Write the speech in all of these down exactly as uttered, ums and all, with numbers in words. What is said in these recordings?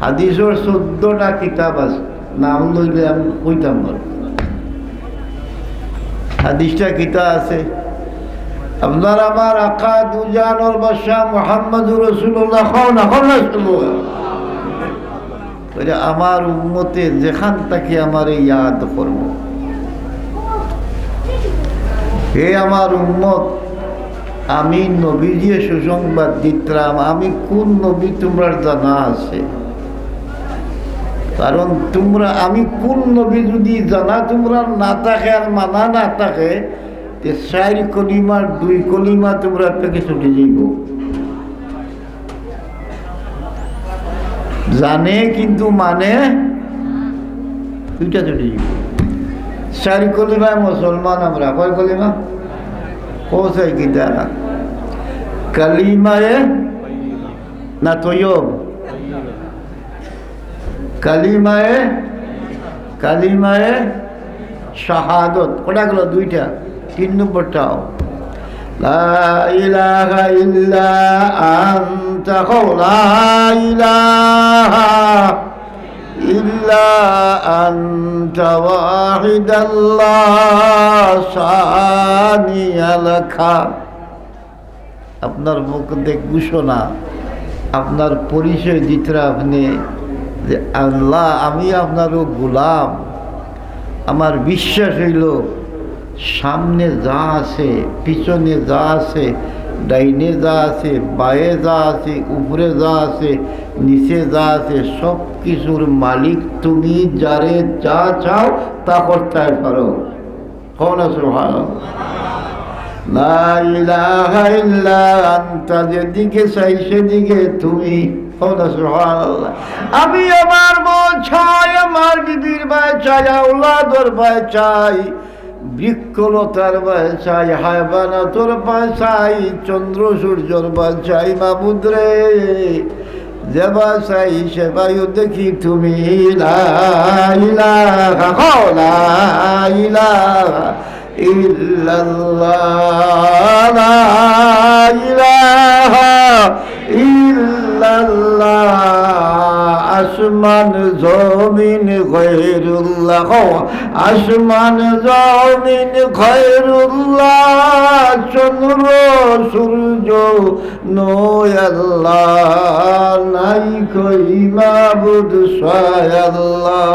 হাদিসর চৌদ্দটা কিতাব আছে, নাম লইলে আমি কইতাম পারবো। হাদিসটা কিতা আছে? আপনার আমার আকা দুজানর বাদশা মুহাম্মদুর রাসূলুল্লাহ, কও না, কও না, শুনবো। কইরা, আমার উম্মতে যেখান থাকি আমারে ইয়াদ করবো, হে আমার উম্মত, আমি নবীজিয়ে সুসংবাদ দিতরাম, আমি কোন নবী তুমরার জানা আছে? কারণ তুমরা, আমি কোন নবী যুদি জানা তুমরার না থাকে আর মানা না থাকে, তে চাইর কলিমার দুই কলিমা তুমরার থাকি ছুটি যাইবো। জানে কিন্তু মানে দুইটা ছুটি যাইবো। চাইর কলিমায় মুসলমান আমরা। কয় কলিমা? কও চাই কিতা? কালিমায়ে না তৈয়ব? কালিমায়ে, কালিমায়ে শাহাদত। কটা গেল? দুইটা। তিন নম্বরটাও। লা ইলাহা ইল্লা আনতা, কও, লা ইলাহা ইল্লা আনতা ওয়াহদাল্লা শানিয়া লাকা। আপনার মুখ দিয়ে ঘোষণা, আপনার পরিচয় দিতরা আপনে যে, "আল্লাহ, আমি আপনারও গোলাম, আমার বিশ্বাস অইলো সামনে যা আছে, পিছনে যা আছে, ডাইনে যা আছে, বায়ে যা আছে, উপরে যা আছে, নিচে যা আছে, সব কিছুর মালিক তুমি, যারে যা চাও তা করতায় পারো।" কও না সুবহানাল্লাহ। লা ইলাহা ইল্লা আনতা, যেদিকে চাই সেদিকে তুমি। কও না সুবহানাল্লাহ। আমি আমার বউ চাই, আমার বিবির বায় চাই, আওলাদর বায় চাই, বৃক্ষলতার বায় চাই, হায়বানাতর বায় চাই, চন্দ্র সূর্যর বায় চাই, মাবুদ রে, যেবা চাই সেবায়ও দেখি তুমি। লা ইলাহা, কও, লা ইলাহা ইল্লাল্লাহ, লা ইলাহা ইল্লাল্লাহ। আসমান জমিন গয়রুল্লাহ, কও, আসমান জমিন গয়রুল্লাহ, চন্দ্র সূর্য নয় আল্লাহ, নাই কই মাবুদ ছয় আল্লাহ,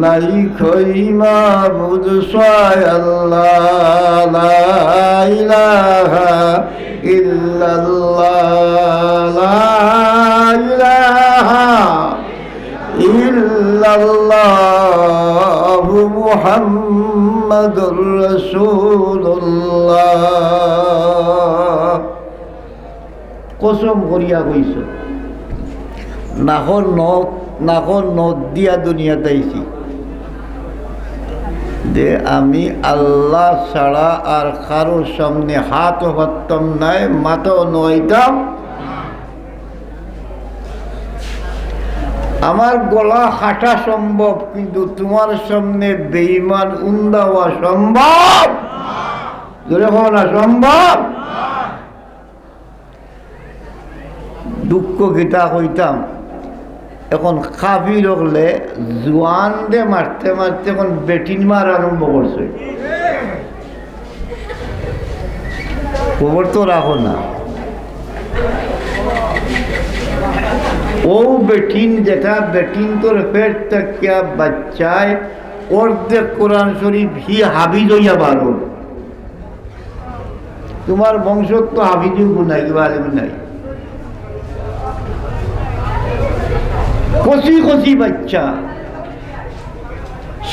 নাই কই মাবুদ ছয় আল্লাহ, লা ইলাহা ইল্লাল্লাহ, লা ইলাহা ইল্লাল্লাহু মুহাম্মাদুর রাসূলুল্লাহ। কসম করিয়া কইছো, নাকর নখ, নাকর নখ দিয়া দুনিয়াত আইছি, যে আমি আল্লাহ ছাড়া আর কারোর সামনে হাতও পাততাম নায়, মাথাও নোয়াইতাম। আমার গলা কাটা সম্ভব, কিন্তু তুমার সামনে বেঈমান উন্দা অওয়া সম্ভব? জোরে কও না, সম্ভব? দুঃখ কিতা কইতাম, এখন কাফির অকলে জোয়ানরে মারতে মারতে এখন বেটিন মার আরম্ভ করছে। খবর তো রাখো না। অউ বেটিন যেটা, বেটিনতর পেট থাকিয়া বাচ্চায় অর্ধেক কোরআন শরীফ হি হাফিজ অইয়া বারো। তুমার বংশত তো হাফিজও নাই, কিবা আলিম নাই। কচি কচি বাচ্চা,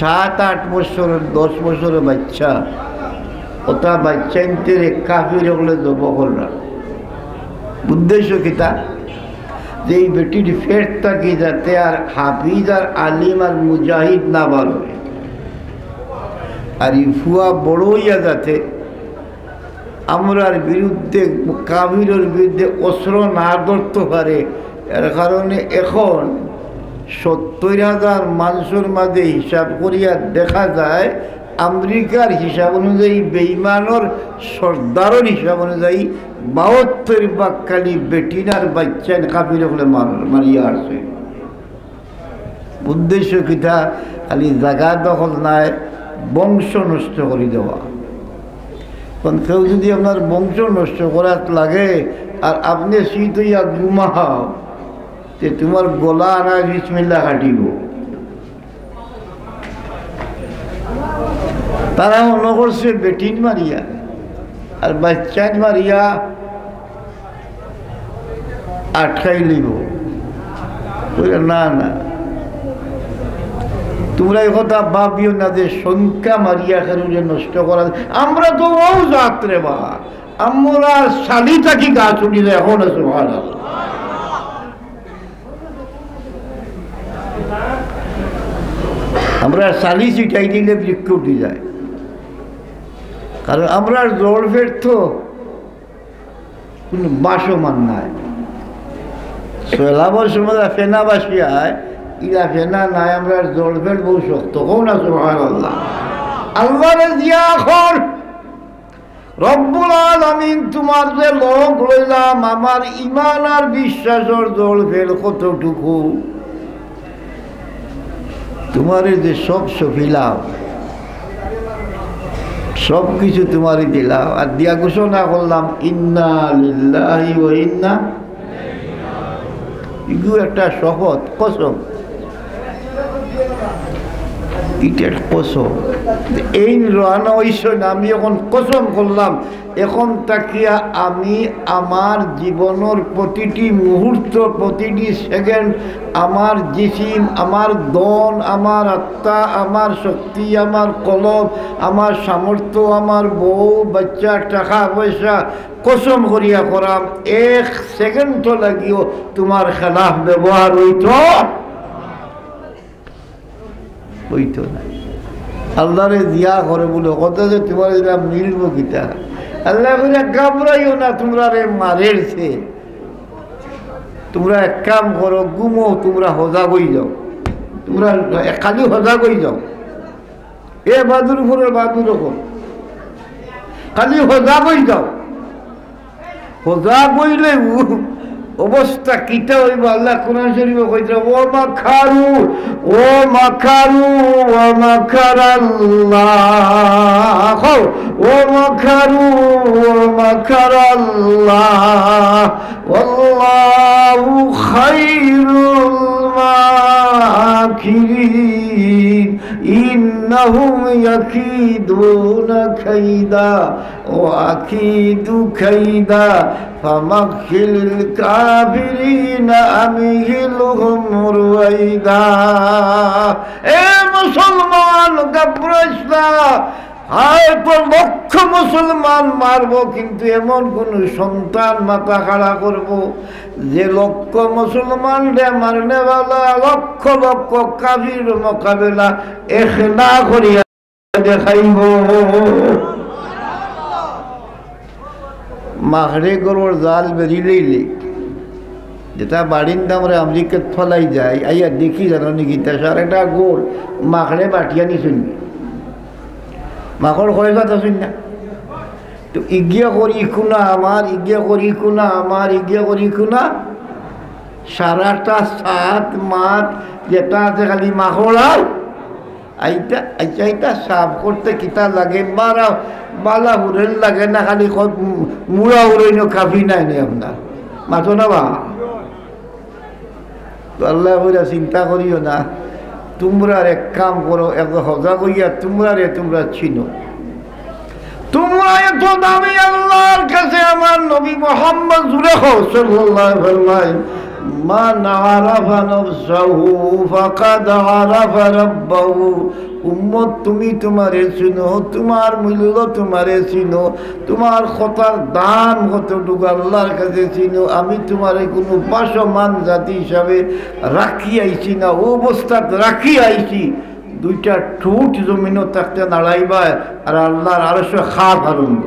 সাত আট বছর, দশ বছর বাচ্চা, অতা বাচ্চাইন্তরে কাফির অকলে জবো কররা। উদ্দেশ্য কিতা? যে ই বেটির পেট থাকি যাতে আর হাফিজ আর আলিম আর মুজাহিদ না বার অয়, আর ই ফুয়া বড় অইয়া যাতে আমরার বিরুদ্ধে, কাফিরর বিরুদ্ধে অস্ত্র না ধরতো পারে। এর কারণে এখন সত্তইর হাজার মানষর মাঝে হিসাব করিয়া দেখা যায়, আমেরিকার হিসাব অনুযায়ী, বেইমানর সর্দারর হিসাব অনুযায়ী, বাহাত্তইর ভাগ খালি বেটিন আর বাচ্চাইন কাফির অকলে মার-, মারিয়া হারছে। উদ্দেশ্য কিতা? খালি জাগা দখল নায়, বংশ নষ্ট করি দেওয়া। কারণ কেউ যদি আপনার বংশ নষ্ট করাত লাগে আর আপনে শীত হইয়া ঘুমাও, তে তোমার গলা আনা বিসমিল্লা কাটিব। তারা মনে করছে বেটিন মারিয়া আর বাচ্চাইন মারিয়া আটকাই লইব। বলে, "না, না, তোমরা এই কথা ভাবিও না যে সংখ্যা মারিয়া কেউরে নষ্ট করা যায়। আমরা তো ও জাত রে বা, আমরা শালি থাকি গাছ উঠি যায় এখন আছে।" আমরা শালি ছিটাই দিলে বৃক্ষ উঠি যায়, কারণ আমরা জড় ফের তো কোনো বাসমান নাই। সয়লাবর সময় ফেনা বাসি আয়, ইলা ফেনা নাই, আমরা জড় ফের বহু শক্ত। কও না সুবহানাল্লাহ। আল্লাহরে জিয়া কর, রব্বুল আলামিন, তোমার যে লগ লইলাম, আমার ইমান আর বিশ্বাসর জড় ফের কতটুকু? তোমারে যে সব সফিলাম, সব কিছু তোমারে দিলাম, আর দিয়া ঘোষণা করলাম, "ইন্না লিল্লাহি ওয়া ইন্না।" ইগু একটা শপথ, কসম। ইটা একটা কসম। এই রওয়ানা হইছইন, আমি এখন কসম করলাম, এখন থাকিয়া আমি আমার জীবনর প্রতিটি মুহূর্ত, প্রতিটি সেকেন্ড, আমার জিসিম, আমার ধন, আমার আত্মা, আমার শক্তি, আমার কলব, আমার সামর্থ্য, আমার বউ, বাচ্চা, টাকা পয়সা, কসম করিয়া করাম, এক সেকেন্ড তো লাগিও তোমার খেলাফ ব্যবহার হইতো হইতো না। আল্লাহরে জিয়া করে বলে, "কত যে তোমার এরা মিলবো কিতা?" আল্লাহ বলে, "ঘাবড়াইও না, তোমরা রে মারের সে। তোমরা এক কাম করো, ঘুমো, তোমরা হজাগ হই যাও। তোমরা খালি হজাগ হই যাও। এ বাদুর উপরে বাদুর রকম। খালি হজাগ হই যাও।" হজাগ হইলে উ-, অবস্থা কিতা হইব? আল্লাহ কোরআন শরীফে কইতরা, "ওয়া মাকারু, ওয়া মাকারু, ওয়া মাকারাল্লাহ।" কও, "ওয়া মাকারু, ওয়া মাকারাল্লাহ, ওয়াল্লাহু খায়রুল মাকিরিন, ইন্নাহুম ইয়াকিদুনা কাইদা।" وأكيد كيدا فمهل الكافرين أمهلهم رويدا। এ মুসলমান, ঘাবড়াইস না। হয়তো লক্ষ মুসলমান মারবো, কিন্তু এমন কোন সন্তান মাথা খাড়া করবো যে লক্ষ মুসলমানরে মারনেওয়ালা লক্ষ লক্ষ কাফির মোকাবেলা একলা করিয়া দেখাইব। মাখড়ে গরুর জাল বেরি লইলে, যেটা বাড়ির দামরে আমেরিকাত ফলাই যায়, আইয়া দেখি জানো নি কিতা, সারাটা গোল মাখড়ে বাটিয়া নিছইন। মাখড় কয় জাত আছইন না? তো ইগিয়া করি কুনা আমার, ইগিয়া করি কুনা আমার, ইগিয়া করি কুনা, সারাটা সাত মাত যেটা আছে খালি মাখড় আর আইতা, আইতা, আইতা সাফ করতে কিতা লাগে? বালা, বালা হুরের লাগে না, খালি কত মু-, মুড়া হুরইন কাফি নাই নি আপনার? মাতো না বা? তো আল্লাহ কইরা চিন্তা করিও না, তোমরা এক কাম করো, এক হজাগ হইয়া তোমরারে তোমরা চিনো। তোমরা এত দামি আল্লাহর কাছে, আমার নবী মোহাম্মদ, জুড়ে কও, সাল্লাল্লাহু আলাইহি ওয়াসাল্লাম, "মান আরাফা নাফসাহু ফাকাদ আরাফা রাব্বাহু।" উম্মত, তুমি তোমারে চিনো, তোমার মূল্য তোমারে চিনো, তোমার কথার দাম কতটুকু আল্লাহর কাছে চিনো। আমি তোমারে কোনো বাসমান জাতি হিসাবে রাখি আইছি না, ও অবস্থাত রাখি আইছি। দুইটা ঠুট জমিনও থাকতে নাড়াইবায়, আর আল্লাহর আরশে খাপ আরম্ভ।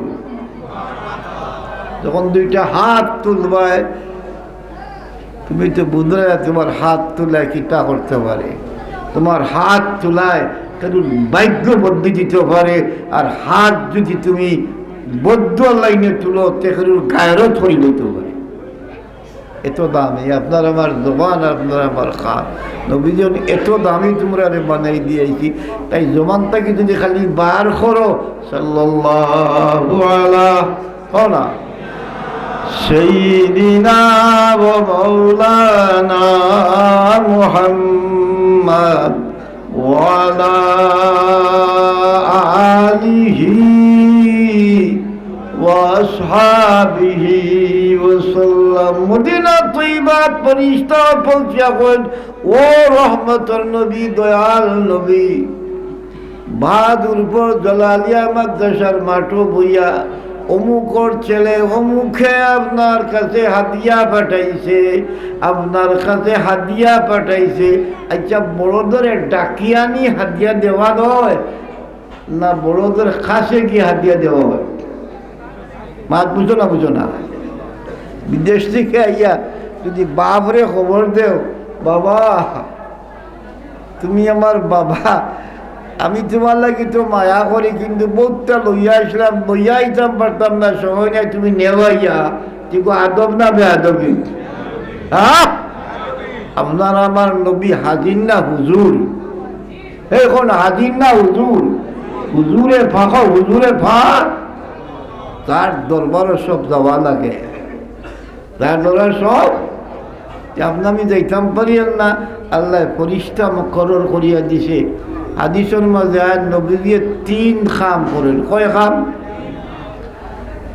যখন দুইটা হাত তুলবায়, তুমি তো বুঝলে তোমার হাত তুলায় কিতা করতে পারে। তোমার হাত তুলায় কেউ ভাগ্য বদলি দিতে পারে, আর হাত যদি তুমি বদ্ধ লাইনে তুলো, তে কেউ গায়রত করি দিতে পারে। এত দামি আপনার আমার জবান, আপনার আমার কান। নবীজি অখন এত দামি তুমরারে বানাই দিয়াইছি, তাই জবান থাকি যদি খালি বার করো, সাল্লাল্লাহু আলা, কও না, সাইয়্যিদিনা ওয়া মাওলানা মুহাম্মদ ওয়া আলা আলিহি ওয়া আসহাবিহি ওয়া সাল্লাম। মদিনা তৈয়বাত ফিরিস্তা পৌঁছিয়া কইন, "ও রহমতর নবী, দয়াল নবী, বাদ উরফর জালালিয়া মাদ্রাসার মাঠো বইয়া অমুকর ছেলে অমুকে আপনার কাছে হাদিয়া পাঠাইছে, আপনার কাছে হাদিয়া পাঠাইছে।" আচ্ছা, বড় ধরে ডাকিয়া আনি হাদিয়া দেওয়া অয়, না বড় ধরে কাছে গিয়া হাদিয়া দেওয়া অয়? মাত বুঝো না, বুঝো না? বিদেশ থাকি আইয়া যদি বাপরে খবর দেও, "বাবা, তুমি আমার বাবা, আমি তুমার লাগি তো মায়া করি, কিন্তু বউতটা লইয়া আইছলাম, লইয়া আইতাম পারতাম না, সময় নাই, তুমি নেওয়াইয়া।" দেখো, আদব না বেয়াদবি? হ্যাঁ? আপনার আমার নবী হাজির না হুজুর? অখন হাজির না হুজুর? হুজুরে ফাঁকা, হুজুরে ফাঁক। তার দরবারো সব যাওয়া লাগে। তার দরবারো সব, যে আপনে আমি যাইতাম পারি আর না, আল্লায় ফিরিস্তা মুকরর করিয়া দিছে। হাদিসর মাঝে আয়, নবীজিয়ে তিন কাম করইন। কয় কাম?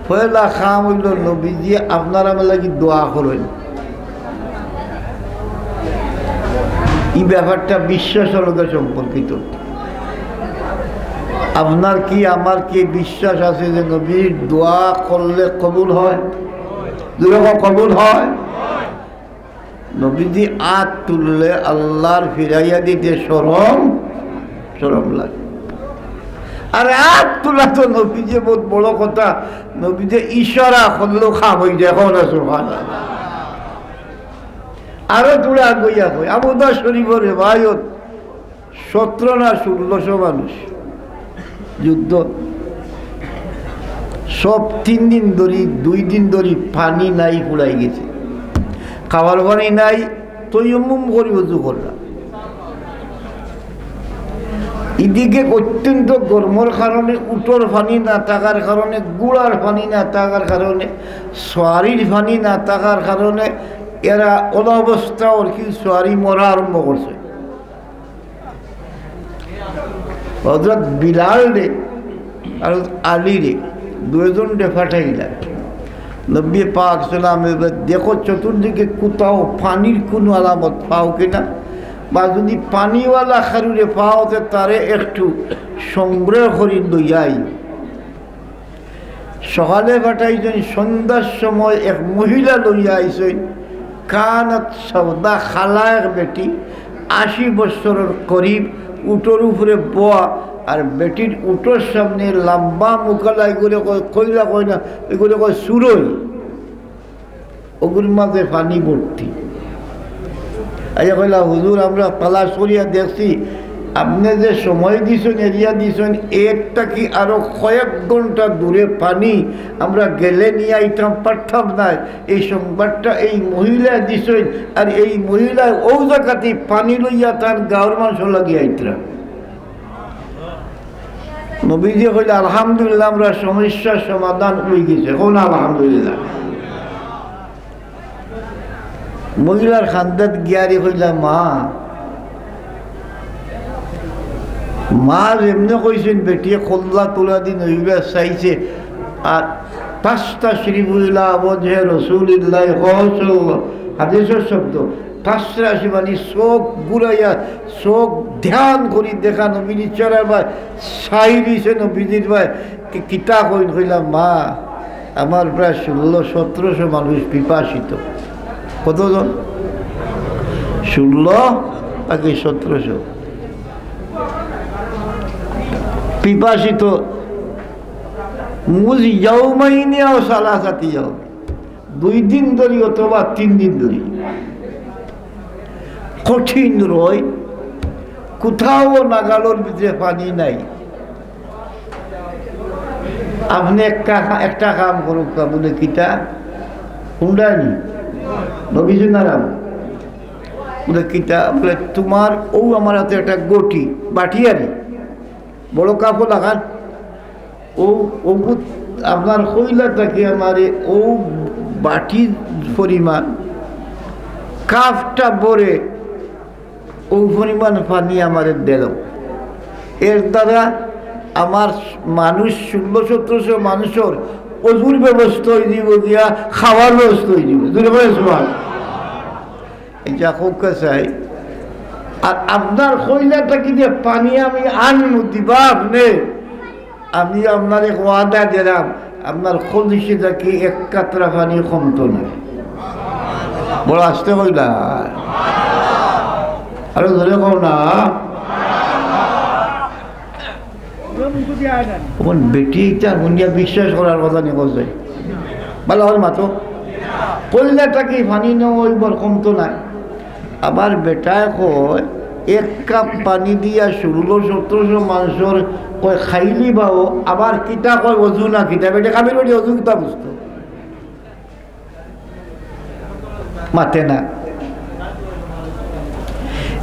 পয়লা কাম অইলো নবীজিয়ে আপনার আমার লাগি দোয়া করইন। ই ব্যাপারটা বিশ্বাসর লগে সম্পর্কিত। আপনার কি আমার কি বিশ্বাস আছে যে নবীর দোয়া করলে কবুল হয়? জোরে কও, কবুল হয়? নবীজি আত তুললে আল্লার ফিরাইয়া দিতে শরম, শরম লাগে। আর আত তুলা তো নবীজিয়ে বউত বড় কথা, নবীজিয়ে ইশারা করলেও কাম অই যায়। কও না সুবহানাল্লাহ। আরো থুড়া আগুয়াইয়া কই, আবু দাউদ শরীফর রেওয়ায়ত, সতরো না ষোলোশো মানুষ যুদ্ধ, সব তিন দিন ধরি, দুই দিন ধরি পানি নাই, ফুরাই গেছে, খাওয়ার পানি নাই, তৈয়ম্মুম করি অজু করলা। ইদিকে অত্যন্ত গরমর কারণে, উটর পানি না থাকার কারণে, ঘুড়ার পানি না থাকার কারণে, সোয়ারির পানি না থাকার কারণে এরা অলা অবস্থা আর কি সোয়ারি মরা আরম্ভ করছে। হযরত বিলালরে আর আলীরে দুইজনরে পাঠাইলা। নবী পাক সাল্লাল্লাহু আলাইহি ওয়াসাল্লাম, দেখো চতুর্দিকে কোথাও পানির কোনো আলামত পাও কিনা, বা যদি পানিওয়ালা কারুরে পাও তে তারে একটু সংগ্রহ করি লইয়া আইও। সকালে পাঠাইছইন, সন্ধ্যার সময় এক মহিলা লইয়া আইছইন, কানাত সাওদা, কালা এক বেটি, আশি বছরর করিব, উটর উপরে বওয়া, আর বেটির উটর সামনে লম্বা মুখআলা, ইগুরে কয়, কইলা কয় না, ইগুরে কয় চুরই। অগুর মাঝে পানি ভর্তি। আইয়া কইলা, "হুজুর, আমরা তালাশ করিয়া দেখছি, আপনে যে সময় দিছইন, এরিয়া দিছইন, এর থাকি আরো কয়েক ঘন্টা দূরে পানি, আমরা গেলে নিয়া আইতাম পারতাম নায়। এই সংবাদটা এই মহিলায় দিছইন, আর এই মহিলায় অউ জাগাত পানি লইয়া তান গাঁওর মানষর লাগি আইতরা।" নবীজি কইলা, "আলহামদুলিল্লাহ, আমরার সমস্যার সমাধান অই গেছে।" কও না আলহামদুলিল্লাহ। মহিলার কান্দাত গিয়ারি কইলা, "মা।" মা যেমনে কইছইন, বেটিয়ে কল্লা তুলা দি নবীরে চাইছে, আর তাস্তাশরিফু ইলা ওয়াজহি রাসূলিল্লাহ, কও সাল্লাল্লাহু, হাদিসর শব্দ, তাস্তাশরিফু মানে চোখ ঘুরাইয়া, চোখ ধ্যান করি দেখা নবীজির চেহারার বায়, চাই রইছে নবীজির বায়। কি-, কিতা কইন? কইলা, "মা, আমার প্রায় ষোলো সতেরোশো মানুষ পিপাসিত।" কতজন? ষোলো নাকি সতেরোশো? পিপাসিত। মুজ ইয়াউমাইনি আও সালাসাতি ইয়াউম। দুই দিন ধরি অথবা তিন দিন ধরি। কঠিন রয়, কোথাও নাগালর ভিতরে পানি নাই। আপনে একটা, একটা কাম করউক্কা, বুলে কিতা? হুনরায়নি? নবীজি নারাম। বলে, "কিতা?" বলে, "তুমার অউ আমার আতো একটা ঘটি, বাটি আরি, বড় কাপো লাগান, অউ, অউ আপনার কইলা থাকি আমারে অউ বাটির পরিমাণ কাপটা ভরে অউ পরিমাণ পানি আমারে দিলাও। এর দ্বারা আমার মানুষ, ষোলো সতেরোশো মানুষর অজুর ব্যবস্থা অইযিবো গিয়া, খাওয়ার ব্যবস্থা অইযিবো।" জোরে বলেন সুবহান। ইটা কউক্কা চাই। আর আপনার কইলা থাকি যে পানি আমি আনমু, দিবা আপনে। আমি আপনারে ওয়াদা দিলাম, আপনার কলসি থাকি এক কাতরা পানি কমতো নায়। বড় আস্তে কইলা, আরো জোরে কও না। অখন বেটি ইতা হুনিয়া বিশ্বাস করার কথা নি কইছে। ভালা অয় মাতো। কইলা থাকি পানি নেওয়া অইবার কমতো নায়। আবার বেটায় কয়, এক কাপ পানি দিয়া ষোলো সতেরোশো মানুষর কয় খাইলিবাও, আবার কিতা কয়, অজু না কিতা, বেটি কাবির বেটি অজু কিতা বুঝতো? মাতে না।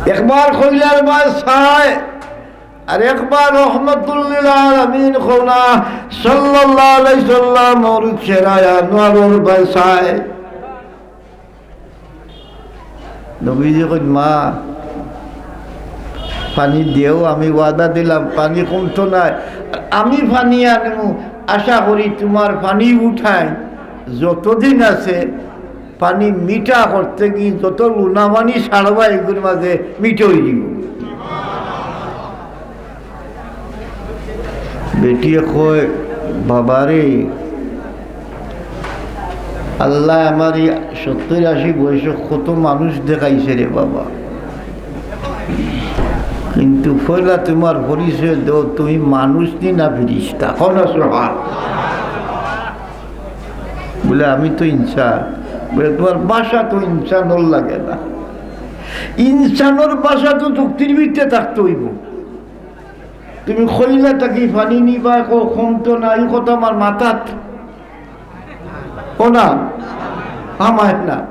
একবার কইলার বায় চায়, আর একবার রহমতুল্লিল আলামিন কওনা সাল্লাল্লাহু আলাইহি সাল্লামর চেহারায় আনোয়ারর বায় চায়। নবীজি কইন, "মা, পানি দেও, আমি ওয়াদা দিলাম, পানি কমতো নায়। আমি পানি আনমু, আশা করি তুমার পানি উঠায় যতদিন আছে, পানি মিঠা করতে গিয়া যত লুনা পানি ছাড়বা, এগুর মাঝে মিঠা অইযিবো।" বেটিয়ে কয়, "বাবারে, আল্লায় আমার ই সত্তর আশি বয়সো কত মানুষ দেখাইছে রে বাবা, কিন্তু পয়লা তুমার পরিচয় দেও, তুমি মানুষ নি না ফিরিস্তা?" কও না সুবহান। বলে, "আমি তো ইনসান।" বলে, "তুমার ভাষা তো ইনসানর লাগে না, ইনসানর ভাষা তো যুক্তির ভিতরে থাকতে অইবো। তুমি কইলা থাকি পানি নিবা, কও কমতো না, ই কথা আমার মাথাত, ও না, হামায় না।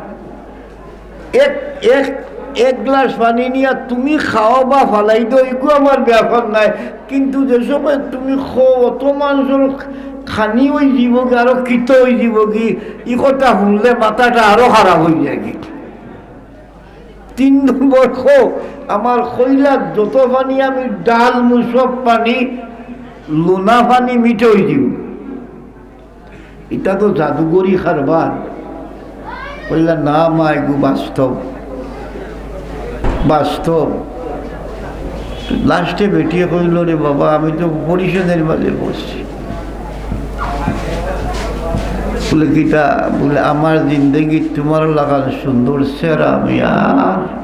এক, এক, এক গ্লাস পানি নিয়া তুমি খাও বা ফালাই দেও, ইগু আমার ব্যাপার নায়, কিন্তু যে সময় তুমি কও অত মানুষর খানি অইযিবোগি, আরো কিতা অইযিবোগি, ই কথা হুনলে মাথাটা আরো খারাপ অইযায়গি।" তিন নম্বর কও, আমার কইলাত যত পানি আমি ঢালমু, সব পানি, লুনা পানি মিঠা অইযিবো। ইটা তো জাদুগরি কারবার। কইলা, "না মা, এগু বাস্তব, বাস্তব।" লাস্টে বেটিয়ে কইল, "রে বাবা, আমি তো পরিষদের মাঝে বসছি।" বলে, "কিতা?" বলে, "আমার জিন্দেগিত তুমার লাখান সুন্দর চেহারা আমি আর,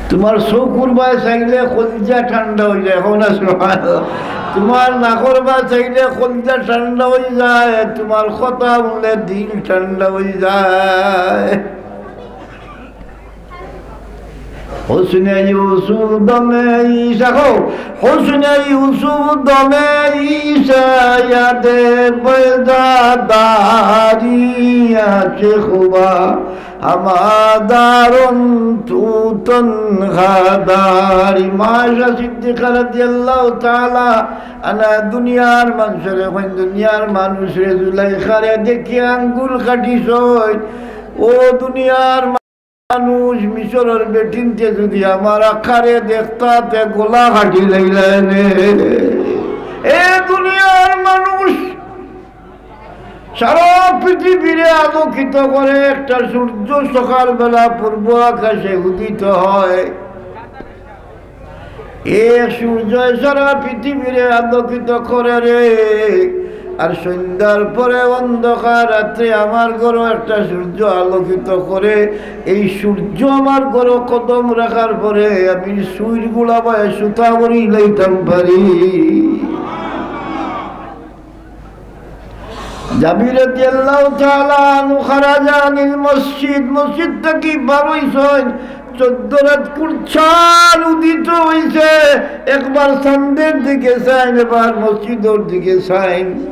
তুমার চউখর বায় চাইলে কলিজা ঠান্ডা অইযায়, কও না সুবহানাল্লাহ। তুমার নাকর বায় চাইলে কলিজা ঠান্ডা অইযায়, তুমার কথা হুনলে দিল ঠান্ডা অইযায়।" حسن یوسف دم عیسی ہو، حسن یوسف دم عیسی یاد بیضا داری، چه خوبا ہما دارن تو تنہا داری۔ মা আয়েশা সিদ্দিকা রাদিয়াল্লাহু তাআলা আনহা দুনিয়ার মানুষরে কইন, দুনিয়ার মানুষরে জুলাইখারে দেখি আঙ্গুল কাটিছইন। ও দুনিয়ার মানুষ, মিশরর বেটিন্তে যদি আমার আখারে দেখতা, তে গলা কাটি লাইলায় নে। এ দুনিয়ার মানুষ, সারা পৃথিবীরে আলোকিত করে একটা সূর্য সকালবেলা পূর্ব আকাশে উদিত হয়। এ সূর্য সারা পৃথিবীরে আলোকিত করে রে, আর সন্ধ্যার পরে অন্ধকার রাত্রে আমার ঘরো একটা সূর্য আলোকিত করে। এই সূর্য আমার ঘরো কদম রাখার পরে আমি সুইর গুলা বায় সুতা করি লইতাম পারি। জাবির রাদিয়াল্লাহু তাআলা আনহু খারাজা আনিল মসজিদ, মসজিদ থাকি বার অইছইন, চৌদ্দ রাত কুর চান উদিত অইছে। একবার চান্দের দিকে চাইন, একবার মসজিদর দিকে চাইন।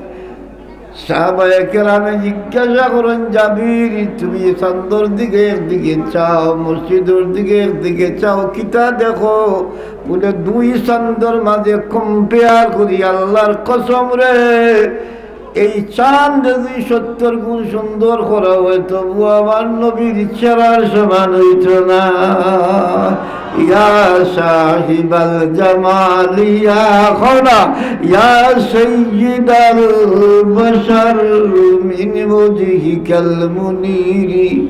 সাহাবায়ে কেরামে জিজ্ঞাসা করইন, "জাবির, তুমি চান্দর দিকে একদিকে চাও, মসজিদর দিকে একদিকে চাও, কিতা দেখো?" বুলে, "দুই চান্দর মাঝে compare করি, আল্লার কসম রে, এই চান্দ যদি সত্তর গুণ সুন্দর করা অয়, তবু আমার নবীর চেহারার সমান অইতো না।" ইয়া সাহিবাল জামাল ইয়া খানা ইয়া সাইয়্যিদাল বাশার মিন ওয়াজহিকাল মুনীরি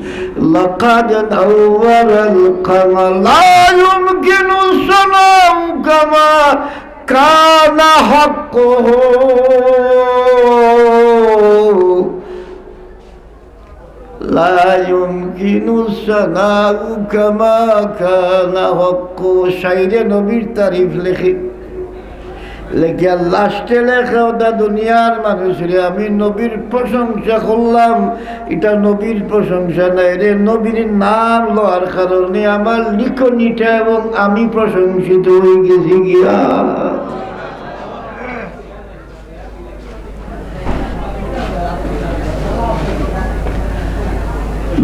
লাকাদ নাওয়ারাল কামার লা ইউমকিনু সানাউ কামা কানা হাক্কুহু। লা ইউমকিনু সানাউ কামা কানা হাক্কু। শাইরে নবীর তারিফ লেখে, লেখিয়া লাস্টে লেখে, "ওটা দুনিয়ার মানুষরে, আমি নবীর প্রশংসা করলাম, ইটা নবীর প্রশংসা নায় রে, নবীর নাম লওয়ার কারণে আমার লিখনিটা এবং আমি প্রশংসিত অই গেছি গিয়া।"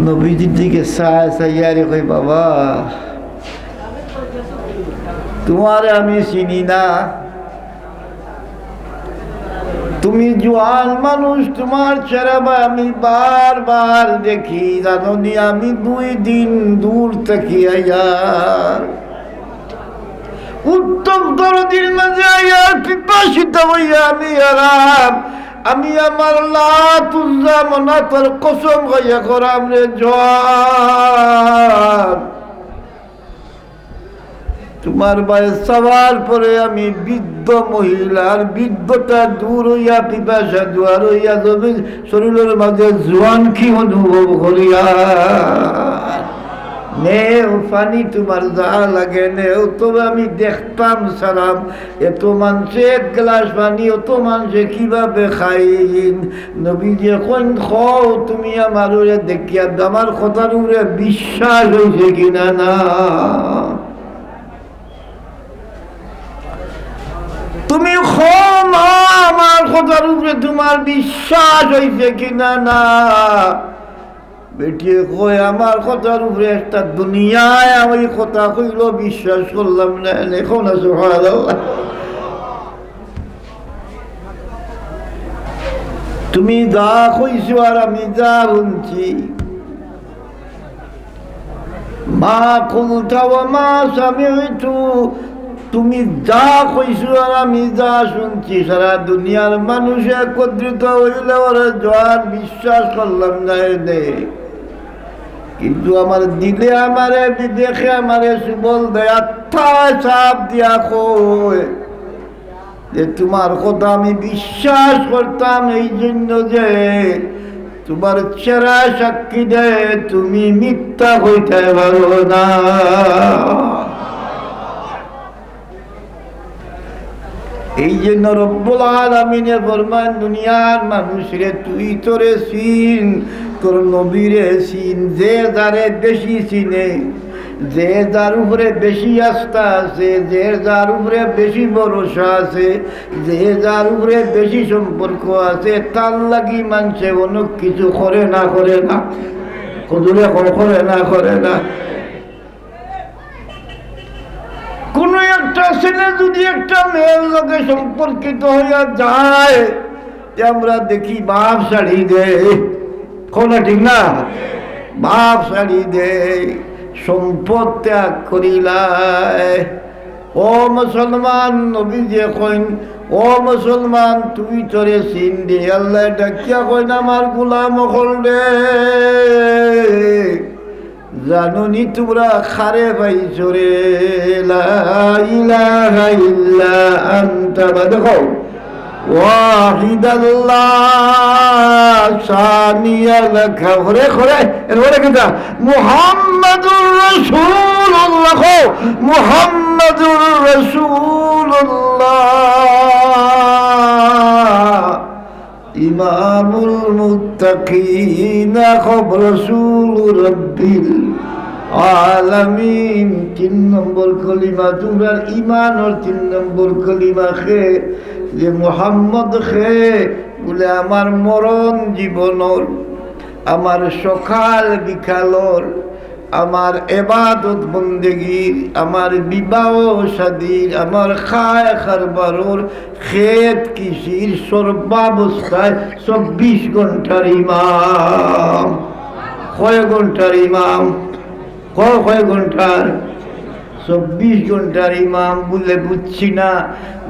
নবীজির দিকে চায় চাইয়া রে কয়, "বাবা, তুমারে আমি চিনি না, তুমি জোয়ান মানুষ, তুমার চেহারা বা আমি বারবার দেখি, জানো নি, আমি দুই দিন দূর থাকি আইয়া উত্তপ্ত নদীর মাঝে আইয়া পিপাসিত অইয়া আমি হারাম, আমি আমার লাত উজ্জা মনাতর কসম খাইয়া কইরাম রে জোয়ান, তুমার বায় চাওয়ার পরে আমি বৃদ্ধ মহিলা, আর বৃদ্ধতা দূর অইয়া পিপাসা দুয়ার অইয়া জমিন শরীরর মাঝে জোয়ানকি অনুভব করিয়ার। নেও পানি তুমার যা লাগে নেও, তবে আমি দেখতাম চাইরাম, এত মানষে এক গ্লাস পানি, অত মানষে কিভাবে খাইন?" নবীজিয়ে কইন, "কও, তুমি আমারে দেখিয়া, আমার কথার উপরে বিশ্বাস অইছে কিনা না? তুমি কও না, আমার কথার উপরে তুমার বিশ্বাস অইছে কিনা না?" বেটিয়ে কয়, "আমার কথার উপরে একটা দুনিয়ায় আমি কথা কইলো বিশ্বাস করলাম না।" এনে কও না সুবহানাল্লাহ। তুমি যা কইছো আর আমি যা হুনছি, মা কুলতা ওয়া মা সামি'তু, তুমি যা কইছো আর আমি যা হুনছি, সারা দুনিয়ার মানুষ একত্রিত অইলে ওরে জোয়ান বিশ্বাস করলাম না এনে। কিন্তু আমার দিলে আমারে, বিবেকে আমারে সুবল দেয়, আত্মায় চাপ দিয়া কয় যে তুমার কথা আমি বিশ্বাস করতাম এই জন্য যে তুমার চেহারা সাক্ষী দেয় তুমি মিথ্যা কইতে পারো না। এই জন্য রব্বুল আলামিনে ফরমান, দুনিয়ার মানুষরে তুই তোরে চিন, তোর নবীরে চিন, যে যারে বেশি চিনে, যে যার উপরে বেশি আস্থা আছে, যে যার উপরে বেশি ভরসা আছে, যে যার উপরে বেশি সম্পর্ক আছে, তার লাগি মানষে অনেক কিছু করে না, করে না? হুজুরে কও, করে না, করে না? কোনো একটা ছেলে যদি একটা মেয়ের লগে সম্পর্কিত হইয়া যায়, তে আমরা দেখি বাপ ছাড়ি দেয়, কও না ঠিক না? বাপ ছাড়ি দেয়, সম্পদ ত্যাগ করিলায়। ও মুসলমান, নবীজিয়ে কইন, ও মুসলমান, তুই তোরে চিন রে। আল্লায় ডাকিয়া কইন, আমার গোলাম অকল রে, জানো নি তুমরা কারে পাইছো রে? লা ইলাহা ইল্লা আনতা, বাদে কও, ওয়াহিদাল্লাহ সানিয়াল কা-, করে, করে, এরপরে কিতা? মুহাম্মাদুর রাসূলুল্লাহ, কও, মুহাম্মাদুর রাসূলুল্লাহ। ইমামুল মুত্তাকিন, কও রাসূলু রাব্বিল আলামিন। তিন নম্বর কলিমা, তুমরার ইমানর তিন নম্বর কলিমা কে, যে মুহাম্মদ কে, বুলে, আমার মরণ জীবনর, আমার সকাল বিকালর, আমার এবাদত বন্দেগীর, আমার বিবাহ শাদীর, আমার খায় কারবারর, খেত কৃষির সর্বাবস্থায় চব্বিশ ঘন্টার ইমাম। কয় ঘন্টার ইমাম? কয়, কয় ঘন্টার? চব্বিশ ঘন্টার ইমাম। বুলে, বুঝছি না।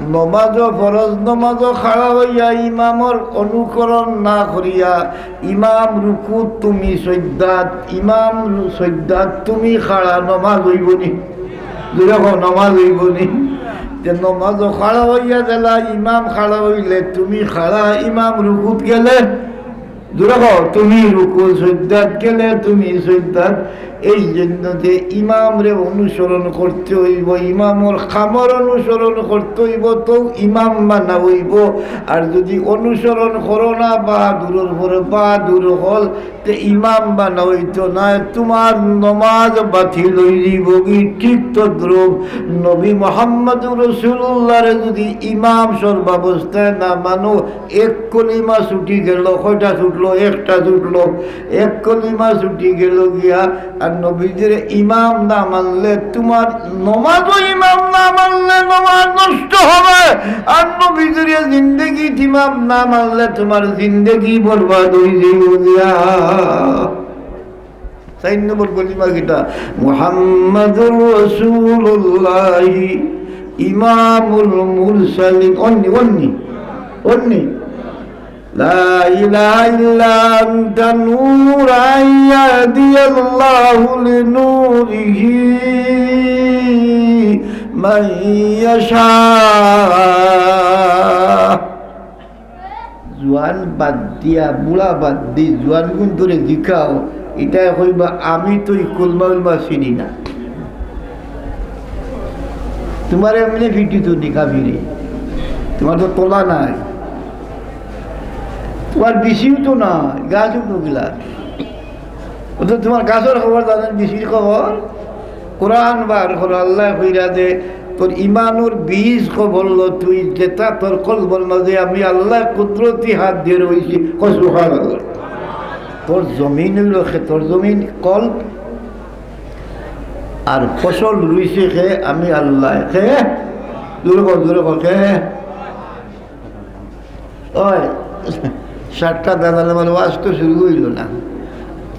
নমাজও, ফরজ নমাজও খাড়া অইয়া ইমামর অনুকরণ না করিয়া, ইমাম রুকুত তুমি সইজদাত, ইমাম রু-, সইজদাত তুমি খাড়া, নমাজ অইবো নি? জুরে কও, নমাজ অইবো নি? তে নমাজও খাড়া অইয়া গেলা, ইমাম খাড়া অইলে তুমি খাড়া, ইমাম রুকুত গেলে, জুরে কও, তুমি রুকু, সইজদাত গেলে তুমি সইজদাত। এই জন্য যে ইমামরে অনুসরণ করতে অইবো, ইমামর কামর অনুসরণ করতে অইবো, তো ইমাম বানা অইবো। আর যদি অনুসরণ করো না, বাহাদুরর পরে বাহাদুর অকল, তে ইমাম বানা অইতো নায়, তুমার নমাজ বাতিল অইযিবোগি। ঠিক তদ্রূপ নবী মুহাম্মদুর রাসূলুল্লাহরে যদি ইমাম সর্বাবস্থায় না মানো, এক কলিমা ছুটি গেল, কয়টা ছুটলো? একটা ছুটলো। এক কলিমা ছুটি গেল গিয়া। আর নবীজিরে ইমাম না মানলে, তুমার নমাজও ইমাম না মানলে নমাজ নষ্ট হবে। আর নবীজিরে জিন্দেগিত ইমাম না মানলে, তুমার জিন্দেগি বরবাদ অইযিবো গিয়া। চাইর নম্বর কলিমা কিতা? মুহাম্মাদুর রাসূলুল্লাহ ইমামুল মুরসালিন। অন্নি, অন্নি, অন্নি। لا إله إلا أنت نورا يهدي الله لنوره من يشاء। জুয়ান বাদ দিয়া, বুড়া বাদ দি, জুয়ান গুনতরে জিকাও, ইতায় কইবা, "আমি তো ই কলমা উলমা চিনি না।" তুমার এমনে ফিটি তো নি কাফিরে, তুমার তো তলা নাই, তুমার বিচিও তো নাই, গাছ উঠলো গিলা। ও তো তুমার গাছর খবর জানইন, বিচির খবর। কোরআন বার করো, আল্লায় কইরা যে, "তোর ইমানর বীজ কবরলো তুই, যেটা তোর কলবর মাঝে আমি আল্লায় কুদরতি হাত দিয়া রইছি।" কও সুবহানাল্লাহ। তোর জমিন অইলো কে? তোর জমিন কলব, আর ফসল রুইছে কে? আমি আল্লায়। কে? জুরে কও, জুরে কও, কে? ওই, সাতটা বাজাইলে মানে ওয়াজ তো শুরু অইলো না,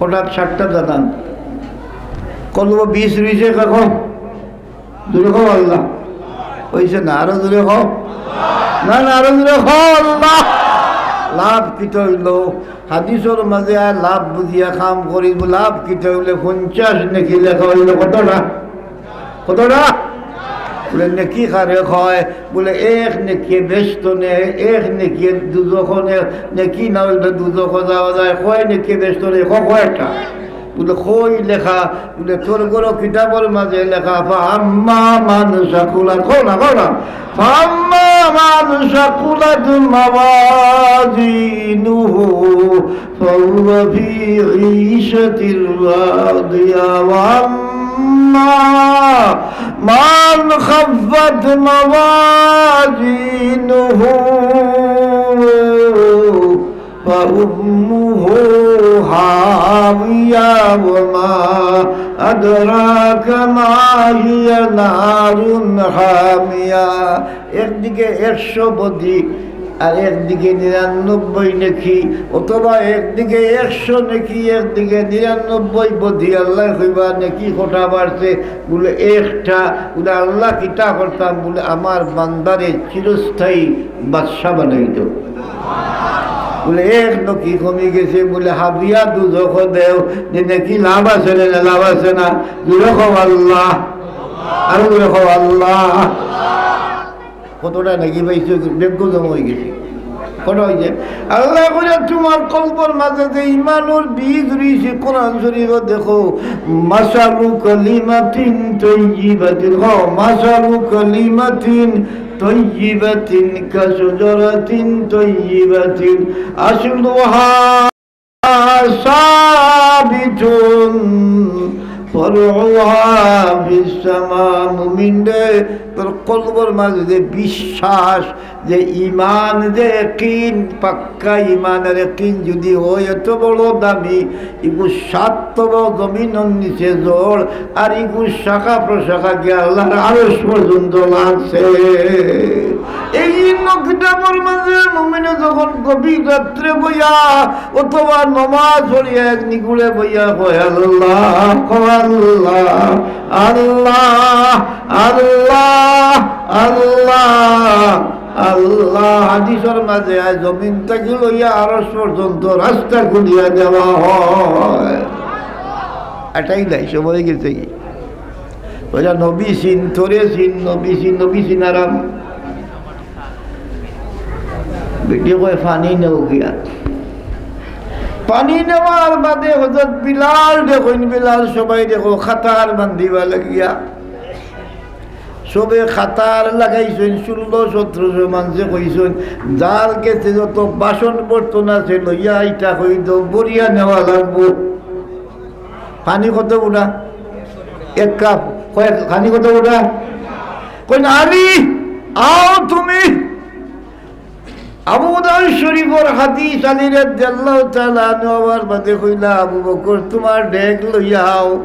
হঠাৎ সাতটা বাজান। কলবো বীজ রুইছে কে কও? জুরে কও আল্লাহ। অইছে না, আরো জুরে কও। না, না, আরো জুরে কও আল্লাহ। লাভ কিতা অইলো? হাদিসর মাঝে আয়, লাভ বুঝিয়া কাম করি, লাভ কিতা অইলো? পঞ্চাশ নেকি লেখা অইলো। কতটা? কতটা? বুলে, নেকি কারে কয়? বুলে, এক নেকিয়ে বেহেস্তো নে, এক নেকিয়ে দুজখো নে, নেকি না অইলে দুজখো যাওয়া যায়, কয় নেকিয়ে বেহেস্তো নে, ক-, কয়টা? বুলে, কই লেখা? বুলে, তোর ঘরো কিতাবর মাঝে লেখা, فأما من ثقلت, কও না, কও না, فأما من ثقلت موازينه فهو في عيشة راضية وأما من خفت موازينه فأمه هاوية وما أدراك ما هي نار حامية। একদিকে একশো বদি, আর একদিকে নিরানব্বই নেকি, অথবা একদিকে একশো নেকি, একদিকে নিরানব্বই বদি। আল্লায় কইবা, নেকি কটা বাড়ছে? বুলে, একটা। বুলে, আল্লাহ, কিতা করতাম? বুলে, আমার বান্দারে চিরস্থায়ী বাদশা বানাই দেও। বুলে, এক নেকি কমি গেছে। বুলে, হাবিয়া দুজখো দেও, যে নেকি লাভ আছে না, লাভ আছে না? জুরে কও আল্লাহ, আরো জুরে কও আল্লাহ। কতটা নেকি পাইছো, বেগুন জমা অই গেছে। কতটা অইছে? আল্লায় কইরা তুমার কলবর মাঝে যে ইমানর বীজ রইছে, কোরআন শরীফো দেখো, مثل كلمة طيبة, কও, مثل كلمة طيبة كشجرة طيبة أصلها ثابت فرعها في السماء। মুমিন রে, তোর কলবর মাঝে যে বিশ্বাস, যে ইমান, যে ইয়াকিন, পাক্কা ইমানর ইয়াকিন যদি হয়, এত বড় দামি, ইগু সাত তল জমিনর নিচে জড়, আর ইগু শাখা প্রশাখা গিয়া আল্লাহর আরশ পর্যন্ত লাগছে। এই জন্য কিতাবর মাঝে মুমিনে যখন গভীর রাত্রে বইয়া অথবা নমাজ পড়িয়া এক নিগুড়ে বইয়া কয়, "আল্লাহ, কয় আল্লাহ, আল্লাহ, আল্লাহ, আল্লাহ, আল্লাহ।" হাদিসর মাঝে আয়, "জমিন থাকি লইয়া আরশ পর্যন্ত রাস্তা খুলিয়া দেওয়া হয়।" এটাই নাই, সময় গেছে কি? ওরা নবী চিন, তোরে চিন, নবী চিন, নবী চিন আরাম। বেটি কয়, "পানি নেও গিয়া।" পানি নেওয়ার বাদে হযরত বিলাল দেখইন, বিলাল সবাই দেখো, কাতার বান্ধিবা লাগিয়া। সবে কাতার লাগাইছইন, ষোলো সতেরোশো মানষে কইছইন, যার গেছে যত বাসন বর্তন আছে লইয়া আইতা কই দেও, ভরিয়া নেওয়া লাগবো। পানি কত উঠা? এক কাপ। কয়, "পানি কত উঠা?" কইন, "আলী, আও তুমি।" আবু দাউদ শরীফর হাদিস, আলী রাদিয়াল্লাহু তাআলা আনহু আবার বাদে কইলা, "আবু বকর, তুমার ডেগ লইয়া আও।"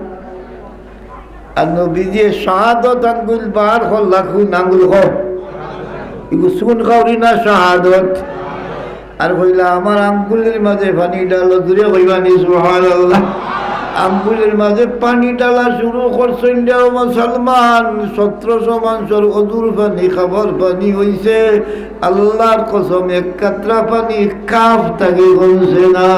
আর নবীজিয়ে শাহাদত আঙ্গুল বার করলা, কোন আঙ্গুল কও? ইগু সুন খাওরি না শাহাদত? আর কইলা, "আমার আঙ্গুলের মাঝে পানি ঢালো।" জুরে কইবা নি, সুবহানাল্লাহ। আঙ্গুলের মাঝে পানি ঢালা শুরু করছইন রে ও মুসলমান, সতেরোশো মানষর অজুর পানি, খাবার পানি অইছে। আল্লাহর কসম, এক কাতরা পানি কাফ থাকি কমছে না।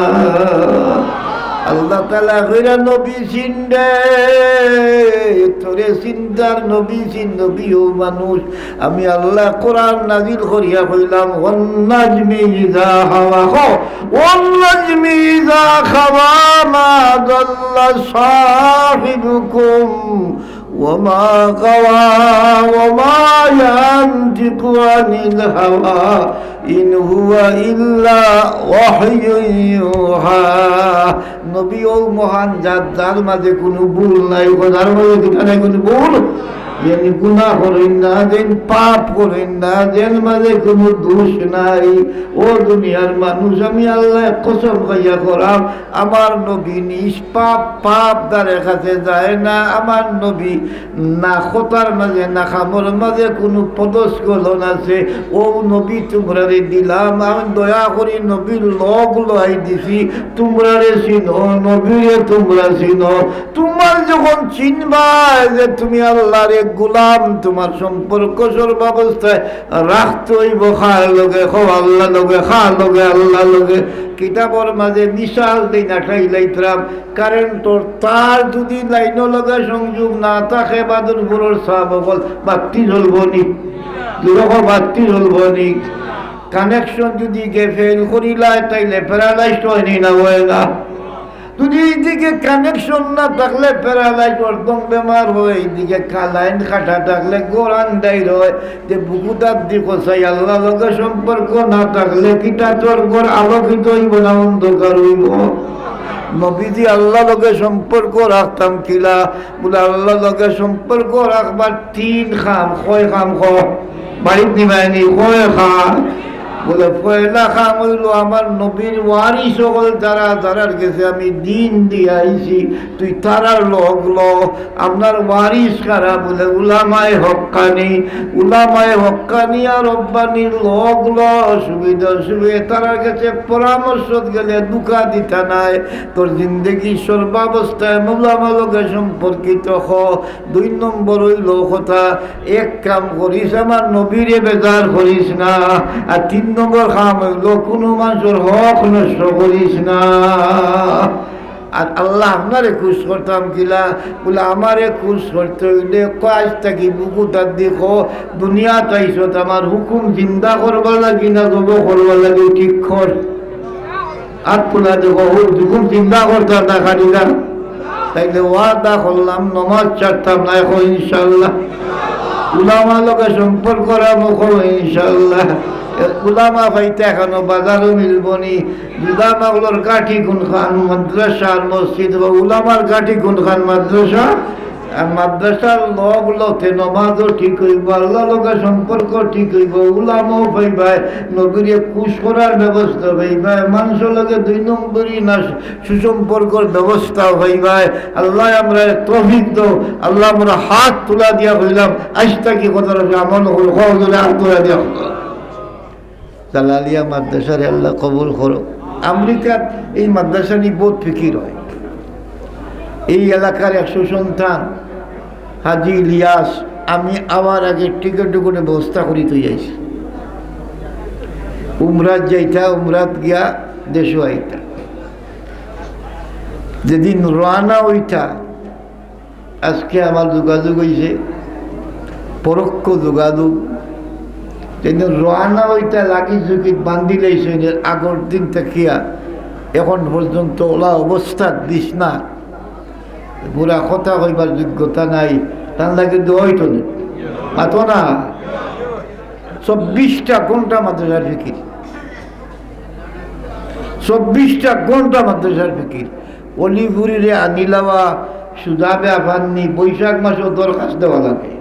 আল্লাহ তাআলা কইরা, "নবী চিন রে, তোরে চিনতার নবী চিন, নবী অউ মানুষ।" আমি আল্লাহ কোরআন নাজিল করিয়া কইলাম, "ওয়ান নাজমি ইযা হাওয়া।" কও, "ওয়ান নাজমি ইযা হাওয়া মা দাল্লা সাহিবুকুম ওয়া মা গাওয়া ওয়া মা ইয়ানতিকু আনিল হাওয়া ইন হুয়া ইল্লা ওয়াহয়ুন ইউহা।" নবী অউ মহান জাত, যার মাঝে কুনু ভুল নাই, যার মাঝে কিতা নাই, কুনু ভুল, যেন গুনাহ করইন না, যেন পাপ করইন না, যেন মাঝে কুনু দোষ নাই। ও দুনিয়ার মানুষ, আমি আল্লাহ কসম খাইয়া কইরাম, আমার নবী নিষ্পাপ, পাপ ধারে কাছে যায় না। আমার নবী না কথার মাঝে, না কামর মাঝে কুনু পদস্খলন আছে। অউ নবী তুমরারে দিলাম, আমি দয়া করি নবীর লগ লই দিছি, তুমরারে চিনো, নবীরে তুমরা চিনো। তুমার যখন চিনবায় যে তুমি আল্লাহর এক গোলাম, তুমার সম্পর্ক সর্বাবস্থায় রাখতে অইবো কার লগে? কও আল্লাহর লগে। কার লগে? আল্লাহর লগে। কিতাবর মাঝে মিসাল দেইন, আটাই লাইতরাম, কারেন্টর তার যদি লাইনর লগে সংযোগ না থাকে, বাদুরপুরর সাব অকল, বাত্তি জ্বলবো নি? জুরে কও, বাত্তি জ্বলবো নি? কানেকশন যদি গে ফেল করিলায়, তাইলে প্যারালাইজড অয় নি না অয় না? যদি ইদিকে কানেকশন না থাকলে প্যারালাইজ, অর্ধং বেমার অয়, ইদিকে কা-, লাইন কাটা থাকলে ঘর আন্দাইর অয়, তে বুকুটার দিকে চাই, আল্লাহর লগে সম্পর্ক না থাকলে কিতা তোর ঘর আলোকিত অইবো না অন্ধকার অইবো? নবীজি আল্লাহর লগে সম্পর্ক রাখতাম কিলা? বুলে, আল্লাহর লগে সম্পর্ক রাখবার তিন কাম। কয় কাম? কও। বাড়িত নিবায়নি, কয় কাম। বুলে, পয়লা কাম অইলো আমার নবীর ওয়ারিস অকল যারা, যারার গেছে আমি দিন দিয়া আইছি, তুই তারার লগ ল। আপনার ওয়ারিস কারা? বুলে, উলামায়ে হক্কানি। উলামায়ে হক্কানি আর রব্বানির লগ ল, সুবিধা অসুবিধা তারার গেছে পরামর্শত গেলে ধুকা দিতা নায়। তোর জিন্দেগির সর্বাবস্থায় উলামার লগে সম্পর্কিত হ। দুই নম্বর অইলো কথা, এক কাম করিস, আমার নবীরে বেজার করিস না। আর তিন নম্বর কাম অইলো, কুনু মানষর হক নষ্ট করিস না। আর আল্লাহ আপনারে খুশ করতাম কিলা? বুলে, আমারে খুশ করতে অইলে কও, আইজ থাকি বুকুটার দিকে কও, দুনিয়াত আইছত আমার হুকুম জিন্দা করবার লাগি না জব করবার লাগি, ঠিক কর। আত তুলা দেখো, হুজুর, হুকুম জিন্দা করতাম না খালি না। তাইলে ওয়াদা করলাম, নমাজ ছাড়তাম না, কও ইনশাআল্লাহ। উলামার লগে সম্পর্ক রাখমু, কও ইনশাআল্লাহ। উলামা পাইতা এখনো বাজারো মিলবো নি। উলামা অকলর ঘাটি কুনখান? মাদ্রাসা আর মসজিদ। উলামার ঘাটি কুনখান? মাদ্রাসা। আর মাদ্রাসার লগ লগে নমাজও ঠিক অইবো, আল্লার লগে সম্পর্ক ঠিক অইবো, উলামাও পাইবায়, নবীরে খুশ করার ব্যবস্থা পাইবায়, মানষর লগে দুই নম্বরি না সুসম্পর্কর ব্যবস্থা পাইবায়। আল্লায় আমরারে তৌফিক দেও। আল্লায় আমরা হাত তুলা দিয়া কইলাম, আইজ থাকি কথাটা আমল করো, কও জোরে হাত তুলা দিয়া কও। জালালিয়া মাদ্রাসারে আল্লায় কবুল করো। আমেরিকাত এই মাদ্রাসা নিয়া বউত ফিকির অয়। এই এলাকার এক সুসন্তান হাজী ইলিয়াস, আমি আওয়ার আগে টিকিট টুকিটর ব্যবস্থা করি থই আইছি। উমরাত যাইতা, উমরাত গিয়া দেশো আইতা। যেদিন রওয়ানা অইতা, আজকে আমার যোগাযোগ অইছে, পরোক্ষ যোগাযোগ। যেদিন রওয়ানা অইতা লাগি ঝুঁকিত বান্ধিলাইছইন, এর আগর দিন থাকিয়া এখন পর্যন্ত অলা অবস্থাত দিস না, পুরা কথা কইবার যোগ্যতা নাই, তান লাগি দোয়া অইতো না, মাতো না। চব্বিশটা ঘন্টা মাদ্রাসার ফিকির, চব্বিশটা ঘন্টা মাদ্রাসার ফিকির। অলিপুরিরে আনিলাওয়া, সুজা বেয়াফান্নি, বৈশাখ মাসো দরখাস্ত দেওয়া লাগে।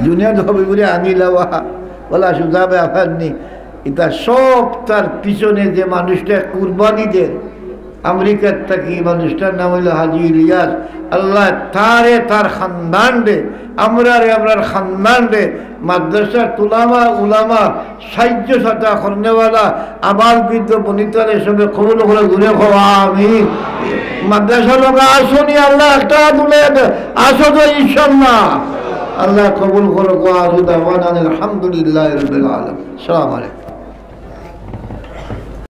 জুনায়েদ হবিবুরে আনিলাওয়া, অলা সুজা বেয়াফান্নি। ইতা সব তার পিছনে যে মানুষটা কুরবানি দের, আমেরিকাত থাকি, মানুষটার নাম অইলো হাজী ইলিয়াস। আল্লায় তারে, তার খানদানরে, আমরারে, আমরার খানদানরে, মাদ্রাসার তুলামা, উলামা, সাহায্য সহযোগিতা করনেওয়ালা, আবাল বৃদ্ধ বনিতারে সবে কবুল করো, জোরে কও আমিন। মাদ্রাসার লগে আছো নি, আল্লায় একটা হাত তুলে দে, আছো তো ইনশাআল্লাহ। আল্লায় কবুল করো, ওয়া আখিরু দাওয়ানা আলহামদুলিল্লাহি রাব্বিল আলামিন। আসসালামু আলাইকুম।